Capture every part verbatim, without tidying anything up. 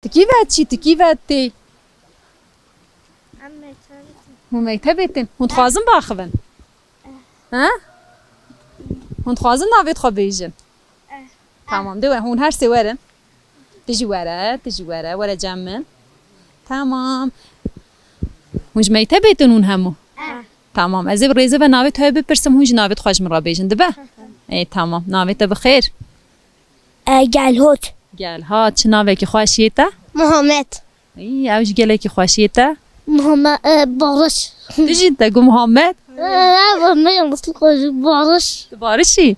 Tu kî ve çî, tu kî ve tê? Em mektebê tin. Hûn mektebê tin. Hûn dixwazin biaxivin? Ha? Hûn dixwazin navê xwe bêjin? Eh. Tamam, de we, hûn her sê werin. Tu jî were, tu jî were, were cem min. Tamam. Hûn ji mektebê tin hûn hemû? Eh. Tamam, ez ê bi rêzê ve navê te bipirsim, hûn jî navê xwe ji min re bêjin, dibe? Ê, tamam, navê te bi xêr? E, Gelhot. Gelhat, çi navekî xweş yê te? Muhammed. Î, ew jî gelekî xweş yê te? Muhammed, e, Barış. Tu jî te got Muhammed? E, e, me yanlışlıkla Barış. Tu Barış î?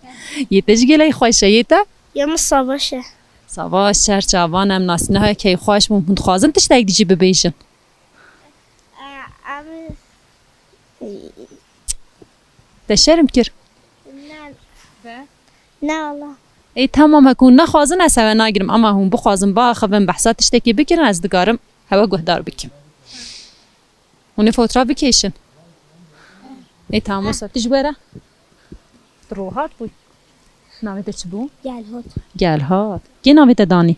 Yê te jî gelekî xweş e, yê te? Ya min Savaş e. Savaş, ser çavan em nasîne, keyf xweş bûn. Hûn dixwazin tiştek dî jî bibêjin? E, em Te şerm kir? Ne. Ne Allah. Ê, tamam, hek hûn nexwazin ez hewe nagirim, ama hûn bixwazin biaxivin, behsa tiştekê bikirin, ez dikarim hewe guhdar bikim. Hûn ê fotoğraf bikêşin. Ê, tamam, wisa tu ji were. Tu rohat bûy. Navê te çi bû? Gelhat. Gelhat. Kê navê te danî?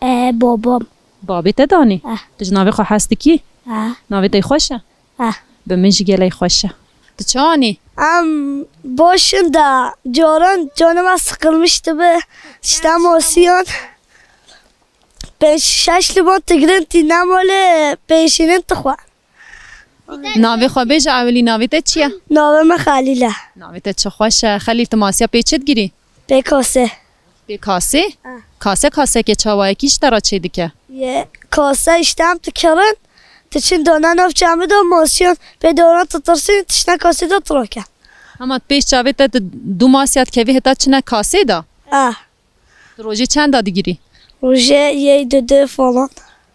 E, babam. Babê te danî? Eh. Tu ji navê xwe hez dikî? Eh. Navê te xweş e? Eh. Bi min jî gelek xweş e. Tu çi anî? Em baş in de caran canê me sıkılmış dibe. Tişta masiyan. Pênc şeş liban tigirin tî nemale pêşînin tixwe. Navê xwe bêje ewilî, navê te çi ye? Navê me Xelîl e. Navê te çi xweş e. Xelîl, tu masiya pê çi digirî? Pê kasê. Pê kasê? Ah. Kase, kaseke çawa ye, kî ji te re çê dike? Ye, kase îşte em dikirin, diçin dane nav çemê de masiyan, pê dane ditirsîn, tiştine kasê de dirake. Hema pêş çavê te tu du masiya dikevî heta çine kasê de? Ah. Tu rojê çenda digirî? Rojê yê dudu falan.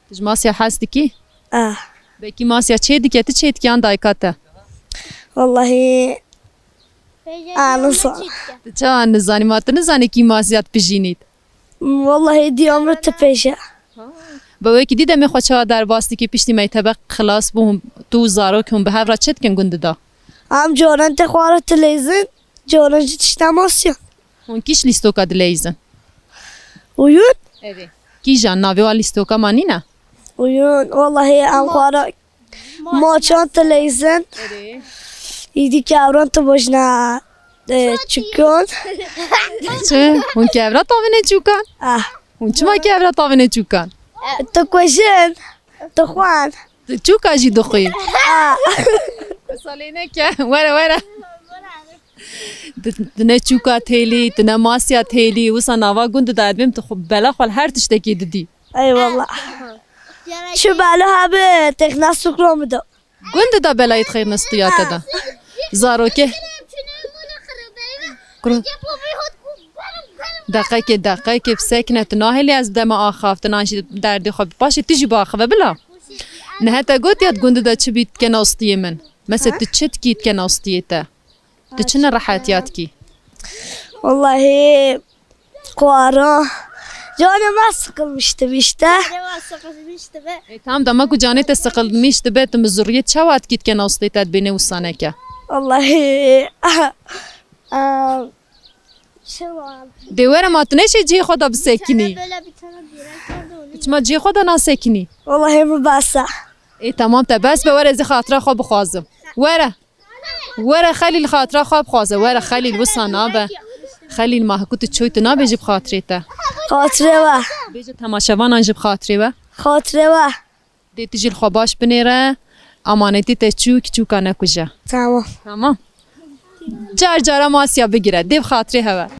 Tu ji masiya hez dikî? Ah. Belkî masiya çê dike, tu çê dikî yan dayika te? Wallahî, a, nizan. Tu çawa nizanî? Ma tu nizanî kî masiya dipijînît? Wallahî, diya min tu pêş e. Bi wekî dî demê xwe çawa derbas dikî, piştî mektebe xilas bû, hûn, tu û zarok hûn bi hev re çi dikin gund de? Em caran tê xwara dileyzin, caran jî tişta masiyan. Hûn kî ji lîstoka dileyzin? Oyun? Erê. Kîjan navê wan lîstoka ma nîne? Oyun, wallahî em xwara maçan dileyzin. Erê. Îdî kevran tu bojna, e, çûkan. Çi? Hûn kevra tavêne çûkan? Ah. Hûn çima kevra tavêne çûkan? Tu kujin, tu xwan. Tu çûka jî dixwî? Ah. Salê neke. Were, were. Tu, tu ne çûka têlî, tu ne masiya têlî, wisa nava gund de dibêm, tu xwe bela xwe li her tiştekî didî. Eyvallah. Çi bela hebe, texna sukro min de. Gund de belayê xêr nistiya te de. Zarokê. Kuro-, deqekê, deqekê, bisekine, tu nahêlî ez dema axaftinan jî derdê xwe bi paşê tu jî biaxive bila. Nihe te gotiya di gund de çi bî dike nastiyê min? Mesela tu çi dikî dike nastiyê te? Tu çi nerehetiya dikî? Wallahî, xwara. Canê me sıkılmıştı işte. Canê me sıkılmıştı be. E, tamam, dema ku canê te sıkılmış dibe, tu mizuriyê çawa dikî dike nastê te dibêne wisa neke? Wallahî. Aa, şey var. Dê were ma tu neşê cihê xwe de bisekinî. Böyle bir tane börek vardı, onu... Çima cihê xwe de nasekinî? Wallahî, min bes e. Ê, tamam, te bes be, were ez ê xatira xwe bixwazim. Were. Were Xelîl, xatira xwe bixwaze. Were Xelîl, wisa nabe. Xelîl, ma hiku tu çûy, tu nabêjî bi xatirê te? Xatirê we. Bêje temaşevanan jî bi xatirê we. Xatirê we. Dê tu jî li xwe baş binêre. Amanetî te çûk, çûka nekuje. Tamam. Tamam. Car cara masiya bigire. Dê bi xatirê hewe.